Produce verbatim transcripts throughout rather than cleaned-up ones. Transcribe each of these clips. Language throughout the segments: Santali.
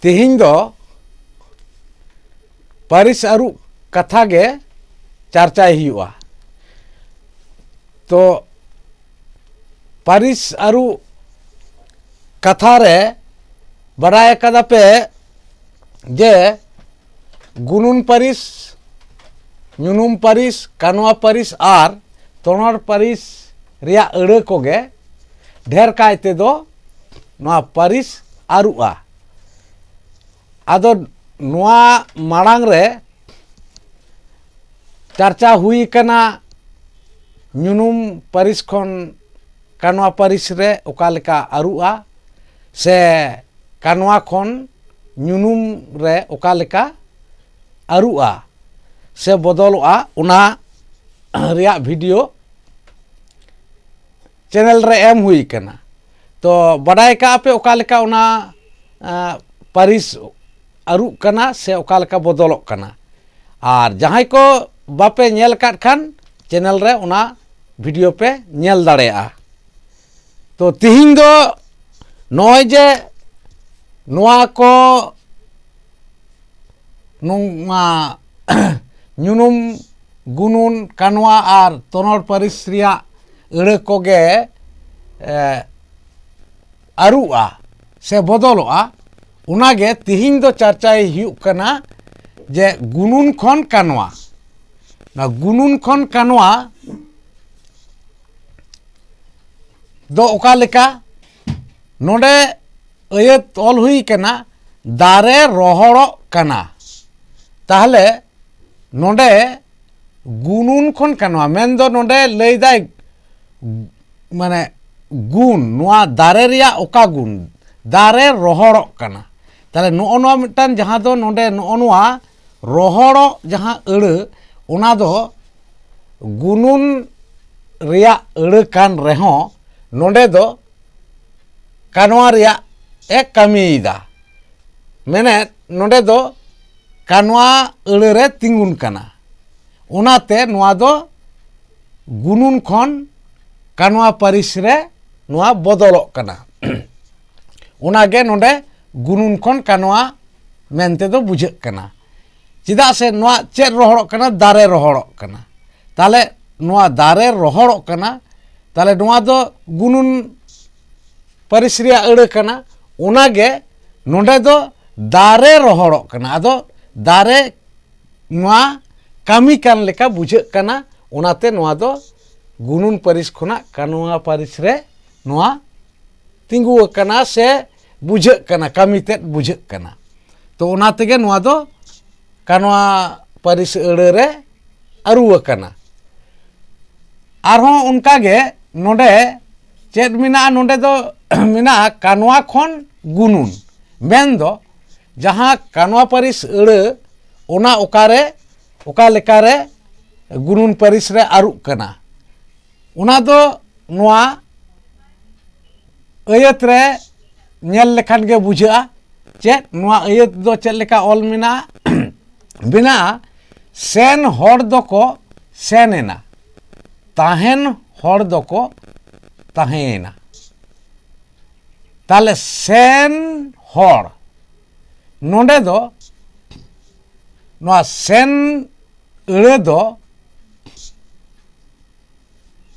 ᱛᱮᱦᱮᱧ ᱫᱚ ᱯᱟᱹᱨᱤᱥ ᱟᱹᱨᱩ ᱠᱟᱛᱷᱟ ᱜᱮ ᱪᱟᱨᱪᱟᱭ ᱦᱩᱭᱩᱜᱼᱟ᱾ ᱛᱚ ᱯᱟᱹᱨᱤᱥ ᱟᱹᱨᱩ ᱠᱟᱛᱷᱟ ᱨᱮ ᱵᱟᱰᱟᱭ ᱟᱠᱟᱫᱟ ᱯᱮ ᱡᱮ ᱜᱩᱱᱩᱱ ᱯᱟᱹᱨᱤᱥ, ᱧᱩᱱᱩᱢ ᱯᱟᱹᱨᱤᱥ, ᱠᱟᱱᱣᱟ ᱯᱟᱹᱨᱤᱥ ᱟᱨ ᱛᱚᱱᱚᱲ ᱯᱟᱹᱨᱤᱥ ᱨᱮᱭᱟᱜ ᱟᱹᱲᱟᱹ ᱠᱚᱜᱮ ᱰᱷᱮᱨ ᱠᱟᱭ ᱛᱮᱫᱚ ᱱᱚᱣᱟ ᱯᱟᱹᱨᱤᱥ ᱟᱹᱨᱩᱜᱼᱟ᱾ ᱟᱫᱚ ᱱᱚᱣᱟ ᱢᱟᱲᱟᱝ ᱨᱮ ᱪᱟᱨᱪᱟ ᱦᱩᱭ ᱟᱠᱟᱱᱟ ᱧᱩᱱᱩᱢ ᱯᱟᱹᱨᱤᱥ ᱠᱷᱚᱱ ᱠᱟᱱᱣᱟ ᱯᱟᱹᱨᱤᱥ ᱨᱮ ᱚᱠᱟ ᱞᱮᱠᱟ ᱟᱹᱨᱩᱜᱼᱟ, ᱥᱮ ᱠᱟᱱᱣᱟ ᱠᱷᱚᱱ ᱧᱩᱱᱩᱢ ᱨᱮ ᱚᱠᱟ ᱞᱮᱠᱟ ᱟᱹᱨᱩᱜᱼᱟ ᱥᱮ ᱵᱚᱫᱚᱞᱚᱜᱼᱟ, ᱚᱱᱟ ᱨᱮᱭᱟᱜ ᱵᱷᱤᱰᱤᱭᱳ ᱪᱮᱱᱮᱞ ᱨᱮ ᱮᱢ ᱦᱩᱭ ᱠᱟᱱᱟ᱾ ᱛᱚ ᱵᱟᱰᱟᱭ ᱠᱟᱜᱼᱟ ᱯᱮ ᱚᱠᱟ ᱞᱮᱠᱟ ᱚᱱᱟ, ᱟᱸ, ᱯᱟᱹᱨᱤᱥ ᱟᱹᱨᱩᱜ ᱠᱟᱱᱟ ᱥᱮ ᱚᱠᱟ ᱞᱮᱠᱟ ᱵᱚᱫᱚᱞᱚᱜ ᱠᱟᱱᱟ᱾ ᱟᱨ ᱡᱟᱦᱟᱸᱭ ᱠᱚ ᱵᱟᱯᱮ ᱧᱮᱞ ᱟᱠᱟᱫ ᱠᱷᱟᱱ ᱪᱮᱱᱮᱞ ᱨᱮ ᱚᱱᱟ ᱵᱷᱤᱰᱤᱭᱳ ᱯᱮ ᱧᱮᱞ ᱫᱟᱲᱮᱭᱟᱜᱼᱟ᱾ ᱛᱚ ᱛᱤᱦᱤᱧ ᱫᱚ ᱱᱚᱜᱼᱚᱭ ᱡᱮ ᱱᱚᱣᱟ ᱠᱚ ᱱᱚᱣᱟ ᱧᱩᱱᱩᱢ, ᱜᱩᱱᱩᱱ, ᱠᱟᱱᱣᱟ ᱟᱨ ᱛᱚᱱᱚᱲ ᱯᱟᱹᱨᱤᱥ ᱨᱮᱭᱟᱜ ᱟᱹᱲᱟᱹ ᱠᱚᱜᱮ, ᱮ, ᱟᱹᱨᱩᱜᱼᱟ ᱥᱮ ᱵᱚᱫᱚᱞᱚᱜᱼᱟ᱾ ᱚᱱᱟᱜᱮ ᱛᱤᱦᱤᱧ ᱫᱚ ᱪᱟᱨᱪᱟᱭ ᱦᱩᱭᱩᱜ ᱠᱟᱱᱟ ᱡᱮ ᱜᱩᱱᱩᱱ ᱠᱷᱚᱱ ᱠᱟᱱᱣᱟ᱾ ᱚᱱᱟ ᱜᱩᱱᱩᱱ ᱠᱷᱚᱱ ᱠᱟᱱᱣᱟ ᱫᱚ ᱚᱠᱟ ᱞᱮᱠᱟ? ᱱᱚᱰᱮ ᱟᱹᱭᱟᱹᱛ ᱚᱞ ᱦᱩᱭ ᱠᱟᱱᱟ, ᱫᱟᱨᱮ ᱨᱚᱦᱚᱲᱚᱜ ᱠᱟᱱᱟ᱾ ᱛᱟᱦᱞᱮ ᱱᱚᱰᱮ ᱜᱩᱱᱩᱱ ᱠᱷᱚᱱ ᱠᱟᱱᱣᱟ, ᱢᱮᱱᱫᱚ ᱱᱚᱰᱮ ᱞᱟᱹᱭᱫᱟᱭ, ᱢᱟᱱᱮ, ᱜᱩᱱ, ᱱᱚᱣᱟ ᱫᱟᱨᱮ ᱨᱮᱭᱟᱜ ᱚᱠᱟ ᱜᱩᱱ? ᱫᱟᱨᱮ ᱨᱚᱦᱚᱲᱚᱜ ᱠᱟᱱᱟ᱾ ᱛᱟᱦᱞᱮ ᱱᱚᱜᱼᱚ ᱱᱚᱣᱟ ᱢᱤᱫᱴᱟᱝ, ᱡᱟᱦᱟᱸ ᱫᱚ ᱱᱚᱰᱮ ᱱᱚᱜᱼᱚ ᱱᱚᱣᱟ ᱨᱚᱦᱚᱲᱚᱜ ᱡᱟᱦᱟᱸ ᱟᱹᱲᱟᱹ, ᱚᱱᱟ ᱫᱚ ᱜᱩᱱᱩᱱ ᱨᱮᱭᱟᱜ ᱟᱹᱲᱟᱹ ᱠᱟᱱ ᱨᱮᱦᱚᱸ, ᱱᱚᱰᱮ ᱫᱚ ᱠᱟᱱᱣᱟ ᱨᱮᱭᱟᱜ ᱮ ᱠᱟᱹᱢᱤᱭᱮᱫᱟ᱾ ᱢᱮᱱᱮᱫ, ᱱᱚᱰᱮ ᱫᱚ ᱠᱟᱱᱣᱟ ᱟᱹᱲᱟᱹ ᱨᱮ ᱛᱤᱸᱜᱩᱱ ᱠᱟᱱᱟ᱾ ᱚᱱᱟᱛᱮ ᱱᱚᱣᱟ ᱫᱚ ᱜᱩᱱᱩᱱ ᱠᱷᱚᱱ ᱠᱟᱱᱣᱟ ᱯᱟᱹᱨᱤᱥ ᱨᱮ ᱱᱚᱣᱟ ᱵᱚᱫᱚᱞᱚᱜ ᱠᱟᱱᱟ᱾ ᱚᱱᱟᱜᱮ ᱱᱚᱰᱮ ᱜᱩᱱᱩᱱ ᱠᱷᱚᱱ ᱠᱟᱱᱣᱟ ᱢᱮᱱᱛᱮ ᱫᱚ ᱵᱩᱡᱷᱟᱹᱜ ᱠᱟᱱᱟ᱾ ᱪᱮᱫᱟᱜ ᱥᱮ ᱱᱚᱣᱟ ᱪᱮᱫ ᱨᱚᱦᱚᱲᱚᱜ ᱠᱟᱱᱟ? ᱫᱟᱨᱮ ᱨᱚᱦᱚᱲᱚᱜ ᱠᱟᱱᱟ᱾ ᱛᱟᱦᱚᱞᱮ ᱱᱚᱣᱟ ᱫᱟᱨᱮ ᱨᱚᱦᱚᱲᱚᱜ ᱠᱟᱱᱟ, ᱛᱟᱦᱚᱞᱮ ᱱᱚᱣᱟ ᱫᱚ ᱜᱩᱱᱩᱱ ᱯᱟᱹᱨᱤᱥ ᱨᱮᱭᱟᱜ ᱟᱹᱲᱟᱹ ᱠᱟᱱᱟ᱾ ᱚᱱᱟᱜᱮ ᱱᱚᱰᱮ ᱫᱚ ᱫᱟᱨᱮ ᱨᱚᱦᱚᱲᱚᱜ ᱠᱟᱱᱟ᱾ ᱟᱫᱚ ᱫᱟᱨᱮ ᱱᱚᱣᱟ ᱠᱟᱹᱢᱤ ᱠᱟᱱ ᱞᱮᱠᱟ ᱵᱩᱡᱷᱟᱹᱜ ᱠᱟᱱᱟ, ᱚᱱᱟᱛᱮ ᱱᱚᱣᱟ ᱫᱚ ᱜᱩᱱᱩᱱ ᱯᱟᱹᱨᱤᱥ ᱠᱷᱚᱱᱟᱜ ᱠᱟᱱᱣᱟ ᱯᱟᱹᱨᱤᱥ ᱨᱮ ᱱᱚᱣᱟ ᱛᱤᱸᱜᱩ ᱟᱠᱟᱱᱟ ᱥᱮ ᱵᱩᱡᱷᱟᱹᱜ ᱠᱟᱱᱟ, ᱠᱟᱹᱢᱤ ᱛᱮᱫ ᱵᱩᱡᱷᱟᱹᱜ ᱠᱟᱱᱟ᱾ ᱛᱚ ᱚᱱᱟ ᱛᱮᱜᱮ ᱱᱚᱣᱟ ᱫᱚ ᱠᱟᱱᱣᱟ ᱯᱟᱹᱨᱤᱥ ᱟᱹᱲᱟᱹ ᱨᱮ ᱟᱹᱨᱩ ᱟᱠᱟᱱᱟ᱾ ᱟᱨᱦᱚᱸ ᱚᱱᱠᱟᱜᱮ ᱱᱚᱰᱮ ᱪᱮᱫ ᱢᱮᱱᱟᱜᱼᱟ? ᱱᱚᱰᱮ ᱫᱚ ᱢᱮᱱᱟᱜᱼᱟ ᱠᱟᱱᱣᱟ ᱠᱷᱚᱱ ᱜᱩᱱᱩᱱ, ᱢᱮᱱᱫᱚ ᱡᱟᱦᱟᱸ ᱠᱟᱱᱣᱟ ᱯᱟᱹᱨᱤᱥ ᱟᱹᱲᱟᱹ, ᱚᱱᱟ ᱚᱠᱟᱨᱮ, ᱚᱠᱟ ᱞᱮᱠᱟᱨᱮ ᱜᱩᱱᱩᱱ ᱯᱟᱹᱨᱤᱥ ᱨᱮ ᱟᱹᱨᱩᱜ ᱠᱟᱱᱟ, ᱚᱱᱟ ᱫᱚ ᱱᱚᱣᱟ ᱟᱹᱭᱟᱹᱛ ᱨᱮ ᱧᱮᱞ ᱞᱮᱠᱷᱟᱱ ᱜᱮ ᱵᱩᱡᱷᱟᱹᱜᱼᱟ᱾ ᱪᱮᱫ ᱱᱚᱣᱟ ᱟᱹᱭᱟᱹᱛ ᱫᱚ ᱪᱮᱫ ᱞᱮᱠᱟ ᱚᱞ ᱢᱮᱱᱟᱜᱼᱟ? ᱢᱮᱱᱟᱜᱼᱟ, ᱥᱮᱱ ᱦᱚᱲ ᱫᱚᱠᱚ ᱥᱮᱱ ᱮᱱᱟ, ᱛᱟᱦᱮᱱ ᱦᱚᱲ ᱫᱚᱠᱚ ᱛᱟᱦᱮᱸᱭᱮᱱᱟ᱾ ᱛᱟᱦᱞᱮ ᱥᱮᱱ ᱦᱚᱲ, ᱱᱚᱰᱮ ᱫᱚ ᱱᱚᱣᱟ ᱥᱮᱱ ᱟᱹᱲᱟᱹ ᱫᱚ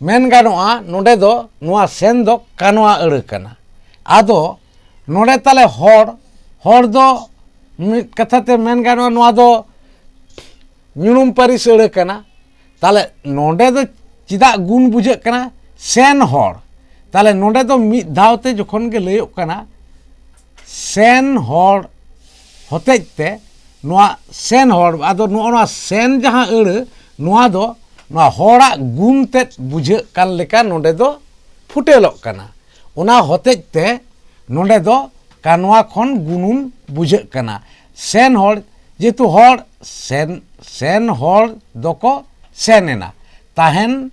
ᱢᱮᱱ ᱜᱟᱱᱚᱜᱼᱟ, ᱱᱚᱰᱮ ᱫᱚ ᱱᱚᱣᱟ ᱥᱮᱱ ᱫᱚ ᱠᱟᱱᱣᱟ ᱟᱹᱲᱟᱹ ᱠᱟᱱᱟ᱾ ᱟᱫᱚ ᱱᱚᱰᱮ ᱛᱟᱞᱮ ᱦᱚᱲ, ᱦᱚᱲ ᱫᱚ ᱢᱤᱫ ᱠᱟᱛᱷᱟ ᱛᱮ ᱢᱮᱱ ᱜᱟᱱᱚᱜᱼᱟ, ᱱᱚᱣᱟ ᱫᱚ ᱧᱩᱬᱩᱢ ᱯᱟᱹᱨᱤᱥ ᱟᱹᱲᱟᱹ ᱠᱟᱱᱟ᱾ ᱛᱟᱦᱞᱮ ᱱᱚᱰᱮ ᱫᱚ ᱪᱮᱫᱟᱜ ᱜᱩᱱ ᱵᱩᱡᱷᱟᱹᱜ ᱠᱟᱱᱟ? ᱥᱮᱱ ᱦᱚᱲ᱾ ᱛᱟᱦᱞᱮ ᱱᱚᱰᱮ ᱫᱚ ᱢᱤᱫ ᱫᱷᱟᱣ ᱛᱮ ᱡᱚᱠᱷᱚᱱ ᱜᱮ ᱞᱟᱹᱭᱚᱜ ᱠᱟᱱᱟ, ᱥᱮᱱ ᱦᱚᱲ ᱦᱚᱛᱮᱡ ᱛᱮ ᱱᱚᱣᱟ ᱥᱮᱱ ᱦᱚᱲ, ᱟᱫᱚ ᱱᱚᱜᱼᱚ ᱱᱚᱣᱟ ᱥᱮᱱ ᱡᱟᱦᱟᱸ ᱟᱹᱲᱟᱹ, ᱱᱚᱣᱟ ᱫᱚ ᱱᱚᱣᱟ ᱦᱚᱲᱟᱜ ᱜᱩᱱ ᱛᱮᱫ ᱵᱩᱡᱷᱟᱹᱜ ᱠᱟᱱ ᱞᱮᱠᱟ ᱱᱚᱰᱮ ᱫᱚ ᱯᱷᱩᱴᱮᱞᱚᱜ ᱠᱟᱱᱟ᱾ ᱚᱱᱟ ᱦᱚᱛᱮᱡ ᱛᱮ ᱱᱚᱰᱮ ᱫᱚ ᱠᱟᱱᱣᱟ ᱠᱷᱚᱱ ᱜᱩᱱᱩᱱ ᱵᱩᱡᱷᱟᱹᱜ ᱠᱟᱱᱟ᱾ ᱥᱮᱱ ᱦᱚᱲ, ᱡᱮᱦᱮᱛᱩ ᱦᱚᱲ ᱥᱮᱱ, ᱥᱮᱱ ᱦᱚᱲ ᱫᱚᱠᱚ ᱥᱮᱱ ᱮᱱᱟ, ᱛᱟᱦᱮᱱ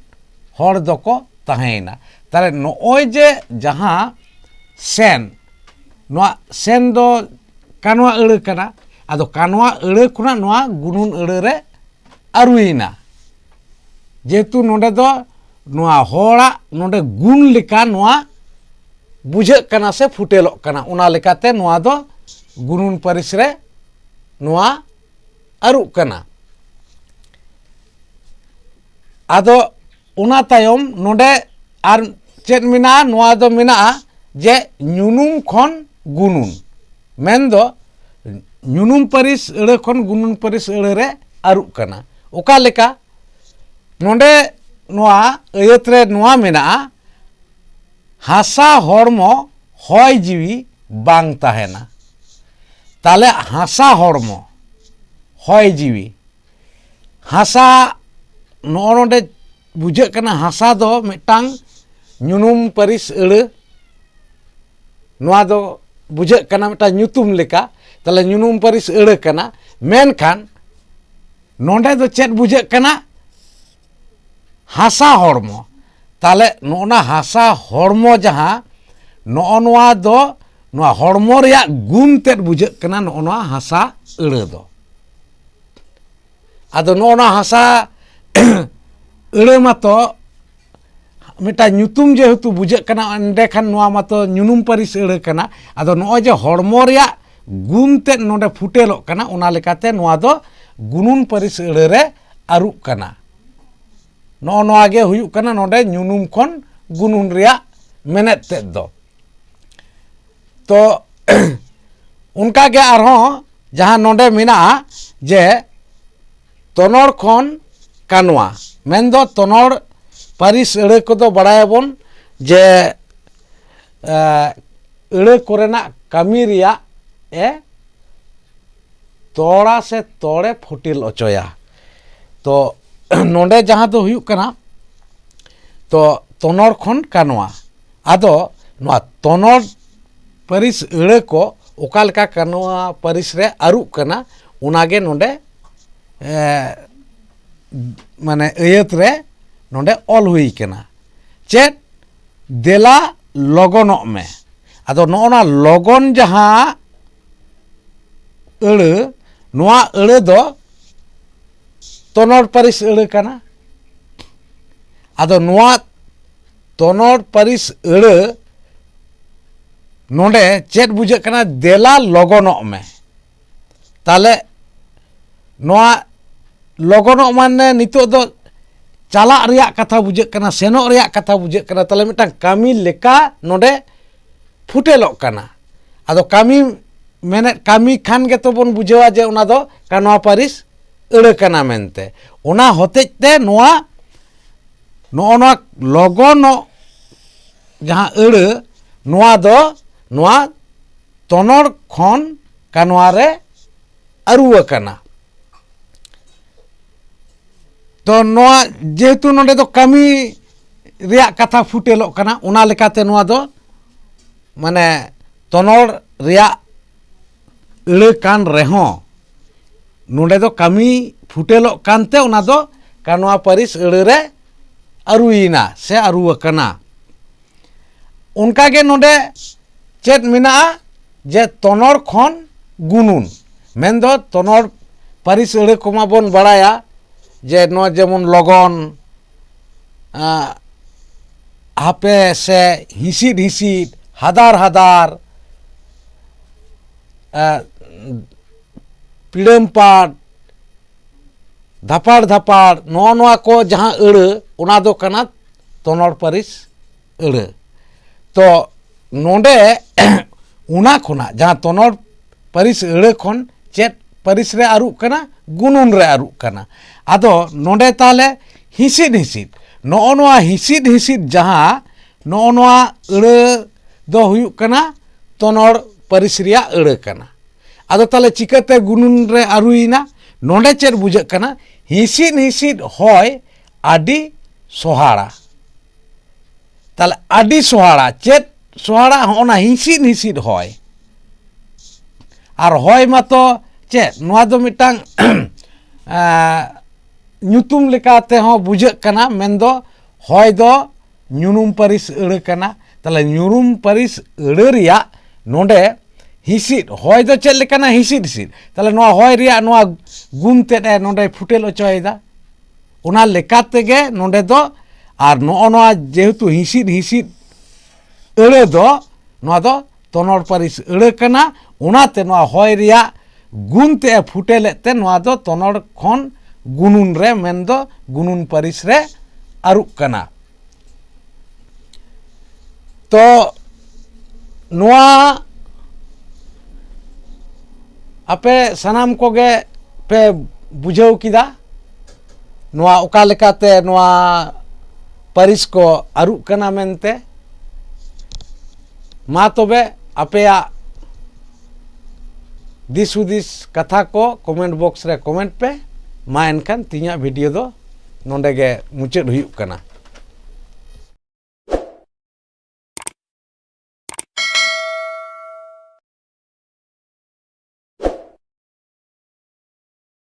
ᱦᱚᱲ ᱫᱚᱠᱚ ᱛᱟᱦᱮᱸᱭᱮᱱᱟ᱾ ᱛᱟᱦᱞᱮ ᱱᱚᱜᱼᱚᱭ ᱡᱮ ᱡᱟᱦᱟᱸ ᱥᱮᱱ, ᱱᱚᱣᱟ ᱥᱮᱱ ᱫᱚ ᱠᱟᱱᱣᱟ ᱟᱹᱲᱟᱹ ᱠᱟᱱᱟ᱾ ᱟᱫᱚ ᱠᱟᱱᱣᱟ ᱟᱹᱲᱟᱹ ᱠᱷᱚᱱᱟᱜ ᱱᱚᱣᱟ ᱜᱩᱱᱩᱱ ᱟᱹᱲᱟᱹ ᱨᱮ ᱟᱹᱨᱩᱭᱮᱱᱟ᱾ ᱡᱮᱦᱮᱛᱩ ᱱᱚᱰᱮ ᱫᱚ ᱱᱚᱣᱟ ᱦᱚᱲᱟᱜ ᱱᱚᱰᱮ ᱜᱩᱱ ᱞᱮᱠᱟ ᱱᱚᱣᱟ ᱵᱩᱡᱷᱟᱹᱜ ᱠᱟᱱᱟ ᱥᱮ ᱯᱷᱩᱴᱮᱞᱚᱜ ᱠᱟᱱᱟ᱾ ᱚᱱᱟ ᱞᱮᱠᱟᱛᱮ ᱱᱚᱣᱟ ᱫᱚ ᱜᱩᱱᱩᱱ ᱯᱟᱹᱨᱤᱥ ᱨᱮ ᱱᱚᱣᱟ ᱟᱹᱨᱩᱜ ᱠᱟᱱᱟ᱾ ᱟᱫᱚ ᱚᱱᱟ ᱛᱟᱭᱚᱢ ᱱᱚᱰᱮ ᱟᱨ ᱪᱮᱫ ᱢᱮᱱᱟᱜᱼᱟ? ᱱᱚᱣᱟ ᱫᱚ ᱢᱮᱱᱟᱜᱼᱟ ᱡᱮ ᱧᱩᱱᱩᱢ ᱠᱷᱚᱱ ᱜᱩᱱᱩᱱ, ᱢᱮᱱᱫᱚ ᱧᱩᱱᱩᱢ ᱯᱟᱹᱨᱤᱥ ᱟᱹᱲᱟᱹ ᱠᱷᱚᱱ ᱜᱩᱱᱩᱱ ᱯᱟᱹᱨᱤᱥ ᱟᱹᱲᱟᱹ ᱨᱮ ᱟᱹᱨᱩᱜ ᱠᱟᱱᱟ᱾ ᱚᱠᱟ ᱞᱮᱠᱟ? ᱱᱚᱰᱮ ᱱᱚᱣᱟ ᱟᱹᱭᱟᱹᱛ ᱨᱮ ᱱᱚᱣᱟ ᱢᱮᱱᱟᱜᱼᱟ, ᱦᱟᱥᱟ ᱦᱚᱲᱢᱚ ᱦᱚᱭ ᱡᱤᱣᱤ ᱵᱟᱝ ᱛᱟᱦᱮᱱᱟ᱾ ᱛᱟᱦᱞᱮ ᱦᱟᱥᱟ ᱦᱚᱲᱢᱚ ᱦᱚᱭ ᱡᱤᱣᱤ, ᱦᱟᱥᱟ, ᱱᱚᱜᱼᱚ ᱱᱚᱰᱮ ᱵᱩᱡᱷᱟᱹᱜ ᱠᱟᱱᱟ ᱦᱟᱥᱟ ᱫᱚ ᱢᱤᱫᱴᱟᱝ ᱧᱩᱱᱩᱢ ᱯᱟᱹᱨᱤᱥ ᱟᱹᱲᱟᱹ, ᱱᱚᱣᱟ ᱫᱚ ᱵᱩᱡᱷᱟᱹᱜ ᱠᱟᱱᱟ ᱢᱤᱫᱴᱟᱝ ᱧᱩᱛᱩᱢ ᱞᱮᱠᱟ᱾ ᱛᱟᱦᱞᱮ ᱧᱩᱱᱩᱢ ᱯᱟᱹᱨᱤᱥ ᱟᱹᱲᱟᱹ ᱠᱟᱱᱟ, ᱢᱮᱱᱠᱷᱟᱱ ᱱᱚᱰᱮ ᱫᱚ ᱪᱮᱫ ᱵᱩᱡᱷᱟᱹᱜ ᱠᱟᱱᱟ? ᱦᱟᱥᱟ ᱦᱚᱲᱢᱚ᱾ ᱛᱟᱦᱞᱮ ᱱᱚᱜᱼᱚ ᱱᱟ ᱦᱟᱥᱟ ᱦᱚᱲᱢᱚ ᱡᱟᱦᱟᱸ, ᱱᱚᱜᱼᱚ ᱱᱚᱣᱟ ᱫᱚ ᱱᱚᱣᱟ ᱦᱚᱲᱢᱚ ᱨᱮᱭᱟᱜ ᱜᱩᱱ ᱛᱮᱫ ᱵᱩᱡᱷᱟᱹᱜ ᱠᱟᱱᱟ ᱱᱚᱜᱼᱚ ᱱᱚᱣᱟ ᱦᱟᱥᱟ ᱟᱹᱲᱟᱹ ᱫᱚ᱾ ᱟᱫᱚ ᱱᱚᱜᱼᱚ ᱱᱚᱣᱟ ᱦᱟᱥᱟ ᱟᱹᱲᱟᱹ ᱢᱟᱛᱚ ᱢᱤᱫᱴᱟᱝ ᱧᱩᱛᱩᱢ ᱡᱮᱦᱮᱛᱩ ᱵᱩᱡᱷᱟᱹᱜ ᱠᱟᱱᱟ, ᱮᱸᱰᱮᱠᱷᱟᱱ ᱱᱚᱣᱟ ᱢᱟᱛᱚ ᱧᱩᱱᱩᱢ ᱯᱟᱹᱨᱤᱥ ᱟᱹᱲᱟᱹ ᱠᱟᱱᱟ᱾ ᱟᱫᱚ ᱱᱚᱜᱼᱚᱭ ᱡᱮ ᱦᱚᱲᱢᱚ ᱨᱮᱭᱟᱜ ᱜᱩᱱ ᱛᱮᱫ ᱱᱚᱰᱮ ᱯᱷᱩᱴᱮᱞᱚᱜ ᱠᱟᱱᱟ, ᱚᱱᱟ ᱞᱮᱠᱟᱛᱮ ᱱᱚᱣᱟ ᱫᱚ ᱜᱩᱱᱩᱱ ᱯᱟᱹᱨᱤᱥ ᱟᱹᱲᱟᱹ ᱨᱮ ᱟᱹᱨᱩᱜ ᱠᱟᱱᱟ᱾ ᱱᱚᱜᱼᱚ ᱱᱚᱣᱟ ᱜᱮ ᱦᱩᱭᱩᱜ ᱠᱟᱱᱟ ᱱᱚᱰᱮ ᱧᱩᱱᱩᱢ ᱠᱷᱚᱱ ᱜᱩᱱᱩᱱ ᱨᱮᱭᱟᱜ ᱢᱮᱱᱮᱛ ᱛᱮᱫ ᱫᱚ᱾ ᱛᱚ ᱚᱱᱠᱟ ᱜᱮ ᱟᱨᱦᱚᱸ ᱡᱟᱦᱟᱸ ᱱᱚᱰᱮ ᱢᱮᱱᱟᱜᱼᱟ ᱡᱮ ᱛᱚᱱᱚᱲ ᱠᱷᱚᱱ ᱠᱟᱱᱣᱟ, ᱢᱮᱱᱫᱚ ᱛᱚᱱᱚᱲ ᱯᱟᱹᱨᱤᱥ ᱟᱹᱲᱟᱹ ᱠᱚᱫᱚ ᱵᱟᱲᱟᱭᱟᱵᱚᱱ ᱡᱮ, ᱮ, ᱟᱹᱲᱟᱹ ᱠᱚᱨᱮᱱᱟᱜ ᱠᱟᱹᱢᱤ ᱨᱮᱭᱟᱜ ᱮ ᱛᱚᱲᱟ ᱥᱮ ᱛᱚᱲᱮ ᱯᱷᱩᱴᱤᱞ ᱚᱪᱚᱭᱟ᱾ ᱛᱚ ᱱᱚᱰᱮ ᱡᱟᱦᱟᱸ ᱫᱚ ᱦᱩᱭᱩᱜ ᱠᱟᱱᱟ, ᱛᱚ ᱛᱚᱱᱚᱲ ᱠᱷᱚᱱ ᱠᱟᱱᱣᱟ᱾ ᱟᱫᱚ ᱱᱚᱣᱟ ᱛᱚᱱᱚᱲ ᱯᱟᱹᱨᱤᱥ ᱟᱹᱲᱟᱹ ᱠᱚ ᱚᱠᱟ ᱞᱮᱠᱟ ᱠᱟᱱᱣᱟ ᱯᱟᱹᱨᱤᱥ ᱨᱮ ᱟᱹᱨᱩᱜ ᱠᱟᱱᱟ, ᱚᱱᱟᱜᱮ ᱱᱚᱰᱮ, ᱮ, ᱢᱟᱱᱮ ᱟᱹᱭᱟᱹᱛ ᱨᱮ ᱱᱚᱰᱮ ᱚᱞ ᱦᱩᱭ ᱠᱟᱱᱟ᱾ ᱪᱮᱫ? ᱫᱮᱞᱟ ᱞᱚᱜᱚᱱᱚᱜ ᱢᱮ᱾ ᱟᱫᱚ ᱱᱚᱜᱼᱚ ᱱᱟ ᱞᱚᱜᱚᱱ ᱡᱟᱦᱟᱸ ᱟᱹᱲᱟᱹ, ᱱᱚᱣᱟ ᱟᱹᱲᱟᱹ ᱫᱚ ᱛᱚᱱᱚᱲ ᱯᱟᱹᱨᱤᱥ ᱟᱹᱲᱟᱹ ᱠᱟᱱᱟ᱾ ᱟᱫᱚ ᱱᱚᱣᱟ ᱛᱚᱱᱚᱲ ᱯᱟᱹᱨᱤᱥ ᱟᱹᱲᱟᱹ ᱱᱚᱰᱮ ᱪᱮᱫ ᱵᱩᱡᱷᱟᱹᱜ ᱠᱟᱱᱟ? ᱫᱮᱞᱟ ᱞᱚᱜᱚᱱᱚᱜ ᱢᱮ᱾ ᱛᱟᱦᱞᱮ ᱱᱚᱣᱟ ᱞᱚᱜᱚᱱᱚᱜ ᱢᱟᱱᱮ ᱱᱤᱛᱚᱜ ᱫᱚ ᱪᱟᱞᱟᱜ ᱨᱮᱭᱟᱜ ᱠᱟᱛᱷᱟ ᱵᱩᱡᱷᱟᱹᱜ ᱠᱟᱱᱟ, ᱥᱮᱱᱚᱜ ᱨᱮᱭᱟᱜ ᱠᱟᱛᱷᱟ ᱵᱩᱡᱷᱟᱹᱜ ᱠᱟᱱᱟ᱾ ᱛᱟᱦᱞᱮ ᱢᱤᱫᱴᱟᱝ ᱠᱟᱹᱢᱤ ᱞᱮᱠᱟ ᱱᱚᱰᱮ ᱯᱷᱩᱴᱮᱞᱚᱜ ᱠᱟᱱᱟ᱾ ᱟᱫᱚ ᱠᱟᱹᱢᱤ ᱢᱮᱱᱮᱫ, ᱠᱟᱹᱢᱤ ᱠᱷᱟᱱ ᱜᱮᱛᱚ ᱵᱚᱱ ᱵᱩᱡᱷᱟᱹᱣᱟ ᱡᱮ ᱚᱱᱟ ᱫᱚ ᱠᱟᱱᱣᱟ ᱯᱟᱹᱨᱤᱥ ᱟᱹᱲᱟᱹ ᱠᱟᱱᱟ ᱢᱮᱱᱛᱮ᱾ ᱚᱱᱟ ᱦᱚᱛᱮᱡ ᱛᱮ ᱱᱚᱣᱟ, ᱱᱚᱜᱼᱚ ᱱᱚᱣᱟ ᱞᱚᱜᱚᱱᱚᱜ ᱡᱟᱦᱟᱸ ᱟᱹᱲᱟᱹ, ᱱᱚᱣᱟ ᱫᱚ ᱱᱚᱣᱟ ᱛᱚᱱᱚᱲ ᱠᱷᱚᱱ ᱠᱟᱱᱣᱟ ᱨᱮ ᱟᱹᱨᱩ ᱟᱠᱟᱱᱟ᱾ ᱛᱚ ᱱᱚᱣᱟ ᱡᱮᱦᱮᱛᱩ ᱱᱚᱰᱮ ᱫᱚ ᱠᱟᱹᱢᱤ ᱨᱮᱭᱟᱜ ᱠᱟᱛᱷᱟ ᱯᱷᱩᱴᱮᱞᱚᱜ ᱠᱟᱱᱟ, ᱚᱱᱟ ᱞᱮᱠᱟᱛᱮ ᱱᱚᱣᱟ ᱫᱚ ᱢᱟᱱᱮ ᱛᱚᱱᱚᱲ ᱨᱮᱭᱟᱜ ᱟᱹᱲᱟᱹ ᱠᱟᱱ ᱨᱮᱦᱚᱸ, ᱱᱚᱰᱮ ᱫᱚ ᱠᱟᱹᱢᱤ ᱯᱷᱩᱴᱮᱞᱚᱜ ᱠᱟᱱᱛᱮ ᱚᱱᱟ ᱫᱚ ᱠᱟᱱᱣᱟ ᱯᱟᱹᱨᱤᱥ ᱟᱹᱲᱟᱹ ᱨᱮ ᱟᱹᱨᱩᱭᱮᱱᱟ ᱥᱮ ᱟᱹᱨᱩ ᱟᱠᱟᱱᱟ᱾ ᱚᱱᱠᱟᱜᱮ ᱱᱚᱰᱮ ᱪᱮᱫ ᱢᱮᱱᱟᱜᱼᱟ? ᱡᱮ ᱛᱚᱱᱚᱲ ᱠᱷᱚᱱ ᱜᱩᱱᱩᱱ, ᱢᱮᱱᱫᱚ ᱛᱚᱱᱚᱲ ᱯᱟᱹᱨᱤᱥ ᱟᱹᱲᱟᱹ ᱠᱚᱢᱟ ᱵᱚᱱ ᱵᱟᱲᱟᱭᱟ ᱡᱮ ᱱᱚᱣᱟ ᱡᱮᱢᱚᱱ ᱞᱚᱜᱚᱱ, ᱟᱸ, ᱦᱟᱯᱮ ᱥᱮ ᱦᱤᱸᱥᱤᱫ ᱦᱤᱸᱥᱤᱫ, ᱦᱟᱫᱟᱨ ᱦᱟᱫᱟᱨ, ᱟᱸ, ᱯᱤᱲᱟᱹᱢ ᱯᱟᱴ, ᱫᱷᱟᱯᱟᱲ ᱫᱷᱟᱯᱟᱲ, ᱱᱚᱜᱼᱚ ᱱᱚᱣᱟ ᱠᱚ ᱡᱟᱦᱟᱸ ᱟᱹᱲᱟᱹ, ᱚᱱᱟ ᱫᱚ ᱠᱟᱱᱟ ᱛᱚᱱᱚᱲ ᱯᱟᱹᱨᱤᱥ ᱟᱹᱲᱟᱹ᱾ ᱛᱚ ᱱᱚᱰᱮ ᱚᱱᱟ ᱠᱷᱚᱱᱟᱜ, ᱡᱟᱦᱟᱸ ᱛᱚᱱᱚᱲ ᱯᱟᱹᱨᱤᱥ ᱟᱹᱲᱟᱹ ᱠᱷᱚᱱ ᱪᱮᱫ ᱯᱟᱹᱨᱤᱥ ᱨᱮ ᱟᱹᱨᱩᱜ ᱠᱟᱱᱟ? ᱜᱩᱱᱩᱱ ᱨᱮ ᱟᱹᱨᱩᱜ ᱠᱟᱱᱟ᱾ ᱟᱫᱚ ᱱᱚᱰᱮ ᱛᱟᱦᱞᱮ ᱦᱤᱸᱥᱤᱫ ᱦᱤᱸᱥᱤᱫ, ᱱᱚᱜᱼᱚ ᱱᱚᱣᱟ ᱦᱤᱸᱥᱤᱫ ᱦᱤᱸᱥᱤᱫ ᱡᱟᱦᱟᱸ, ᱱᱚᱜᱼᱚ ᱱᱚᱣᱟ ᱟᱹᱲᱟᱹ ᱫᱚ ᱦᱩᱭᱩᱜ ᱠᱟᱱᱟ ᱛᱚᱱᱚᱲ ᱯᱟᱹᱨᱤᱥ ᱨᱮᱭᱟᱜ ᱟᱹᱲᱟᱹ ᱠᱟᱱᱟ᱾ ᱟᱫᱚ ᱛᱟᱦᱞᱮ ᱪᱤᱠᱟᱹᱛᱮ ᱜᱩᱱᱩᱱ ᱨᱮ ᱟᱹᱨᱩᱭᱮᱱᱟ? ᱱᱚᱰᱮ ᱪᱮᱫ ᱵᱩᱡᱷᱟᱹᱜ ᱠᱟᱱᱟ? ᱦᱤᱸᱥᱤᱫ ᱦᱤᱸᱥᱤᱫ ᱦᱚᱭ ᱟᱹᱰᱤ ᱥᱚᱦᱟᱲᱟ᱾ ᱛᱟᱦᱞᱮ ᱟᱹᱰᱤ ᱥᱚᱦᱟᱲᱟ, ᱪᱮᱫ ᱥᱚᱦᱟᱲᱟ? ᱦᱚᱸᱜᱼᱚ ᱱᱟ ᱦᱤᱸᱥᱤᱫ ᱦᱤᱸᱥᱤᱫ ᱦᱚᱭ᱾ ᱟᱨ ᱦᱚᱭ ᱢᱟᱛᱚ ᱪᱮᱫ? ᱱᱚᱣᱟ ᱫᱚ ᱢᱤᱫᱴᱟᱝ, ᱮᱸ, ᱧᱩᱛᱩᱢ ᱞᱮᱠᱟ ᱛᱮᱦᱚᱸ ᱵᱩᱡᱷᱟᱹᱜ ᱠᱟᱱᱟ, ᱢᱮᱱᱫᱚ ᱦᱚᱭ ᱫᱚ ᱧᱩᱱᱩᱢ ᱯᱟᱹᱨᱤᱥ ᱟᱹᱲᱟᱹ ᱠᱟᱱᱟ᱾ ᱛᱟᱦᱞᱮ ᱧᱩᱱᱩᱢ ᱯᱟᱹᱨᱤᱥ ᱟᱹᱲᱟᱹ ᱨᱮᱭᱟᱜ ᱱᱚᱰᱮ ᱦᱤᱸᱥᱤᱫ, ᱦᱚᱭ ᱫᱚ ᱪᱮᱫ ᱞᱮᱠᱟᱱᱟ? ᱦᱤᱸᱥᱤᱫ ᱦᱤᱸᱥᱤᱫ᱾ ᱛᱟᱦᱞᱮ ᱱᱚᱣᱟ ᱦᱚᱭ ᱨᱮᱭᱟᱜ ᱱᱚᱣᱟ ᱜᱩᱱ ᱛᱮᱫ ᱮ ᱱᱚᱰᱮ ᱯᱷᱩᱴᱮᱞ ᱦᱚᱪᱚᱭᱮᱫᱟ᱾ ᱚᱱᱟ ᱞᱮᱠᱟ ᱛᱮᱜᱮ ᱱᱚᱰᱮ ᱫᱚ, ᱟᱨ ᱱᱚᱜᱼᱚ ᱱᱚᱣᱟ ᱡᱮᱦᱮᱛᱩ ᱦᱤᱸᱥᱤᱫ ᱦᱤᱸᱥᱤᱫ ᱟᱹᱲᱟᱹ ᱫᱚ, ᱱᱚᱣᱟ ᱫᱚ ᱛᱚᱱᱚᱲ ᱯᱟᱹᱨᱤᱥ ᱟᱹᱲᱟᱹ ᱠᱟᱱᱟ᱾ ᱚᱱᱟᱛᱮ ᱱᱚᱣᱟ ᱦᱚᱭ ᱨᱮᱭᱟᱜ ᱜᱩᱱ ᱛᱮ ᱮ ᱯᱷᱩᱴᱮᱞᱮᱫ ᱛᱮ ᱱᱚᱣᱟ ᱫᱚ ᱛᱚᱱᱚᱲ ᱠᱷᱚᱱ ᱜᱩᱱᱩᱱ ᱨᱮ, ᱢᱮᱱᱫᱚ ᱜᱩᱱᱩᱱ ᱯᱟᱹᱨᱤᱥ ᱨᱮ ᱟᱹᱨᱩᱜ ᱠᱟᱱᱟ᱾ ᱛᱚ ᱱᱚᱣᱟ ᱟᱯᱮ ᱥᱟᱱᱟᱢ ᱠᱚᱜᱮ ᱯᱮ ᱵᱩᱡᱷᱟᱹᱣ ᱠᱮᱫᱟ ᱱᱚᱣᱟ ᱚᱠᱟ ᱞᱮᱠᱟᱛᱮ ᱱᱚᱣᱟ ᱯᱟᱹᱨᱤᱥ ᱠᱚ ᱟᱹᱨᱩᱜ ᱠᱟᱱᱟ ᱢᱮᱱᱛᱮ᱾ ᱢᱟ ᱛᱚᱵᱮ ᱟᱯᱮᱭᱟᱜ ᱫᱤᱥ ᱦᱩᱫᱤᱥ ᱠᱟᱛᱷᱟ ᱠᱚ comment box ᱨᱮ comment ᱯᱮ᱾ ᱢᱟ ᱮᱱᱠᱷᱟᱱ ᱛᱮᱦᱮᱧᱟᱜ video ᱫᱚ ᱱᱚᱰᱮ ᱜᱮ ᱢᱩᱪᱟᱹᱫ ᱦᱩᱭᱩᱜ ᱠᱟᱱᱟ᱾